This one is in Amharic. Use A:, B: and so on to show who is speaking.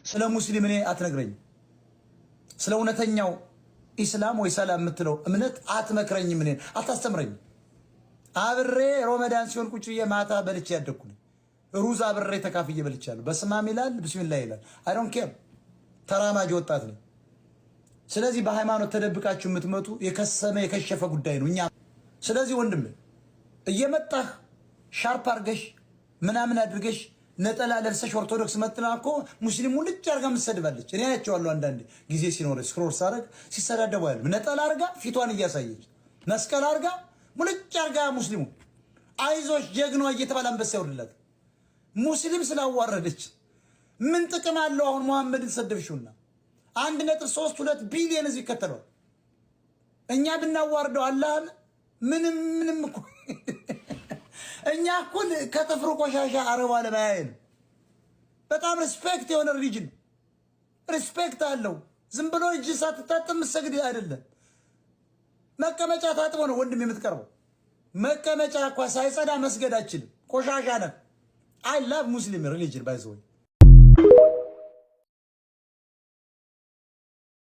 A: ስለ ሙስሊም እኔ አትነግረኝም። ስለ እውነተኛው ኢስላም ወይ ሰላም የምትለው እምነት አትመክረኝም፣ እኔን አታስተምረኝም። አብሬ ሮመዳን ሲሆን ቁጭ ብዬ ማታ በልቼ ያደግኩ ነኝ። ሩዝ አብሬ ተካፍዬ በልቻለሁ። በስማም ይላል፣ ብስሚላ ይላል። I don't care፣ ተራማጅ ወጣት ነኝ። ስለዚህ በሃይማኖት ተደብቃችሁ የምትመጡ የከሰመ የከሸፈ ጉዳይ ነው። እኛ ስለዚህ ወንድም እየመጣህ ሻርፕ አድርገሽ ምናምን አድርገሽ ነጠላ ለብሰሽ ኦርቶዶክስ መጥና እኮ ሙስሊሙ ልጅ አድርጋ ምትሰድባለች። እኔ አያቸዋለሁ፣ አንዳንዴ ጊዜ ሲኖር scroll ሳደርግ ሲሰዳደቡ ያሉ ነጠላ አድርጋ ፊቷን እያሳየች፣ መስቀል አድርጋ ሙልጭ አድርጋ ሙስሊሙ አይዞሽ ጀግኗ እየተባለ አንበሳ ይወርድላት። ሙስሊም ስላዋረደች ምን ጥቅም አለው? አሁን መሐመድን ሰደብሽውና 1.32 ቢሊዮን ህዝብ ይከተለዋል። እኛ ብናዋርደው አላህን ምንም ምንም እኮ እኛ እኩል ከጥፍሩ ቆሻሻ አረቡ ዓለም አያየንም። በጣም respect የሆነ religion respect አለው። ዝም ብሎ እጅ ሳትታጠብ የምትሰግድ አይደለም። መቀመጫ ታጥቦ ነው ወንድም የምትቀርበው። መቀመጫ እኳ ሳይጸዳ መስገድ አችልም። ቆሻሻ ነህ። I love Muslim religion, by the way.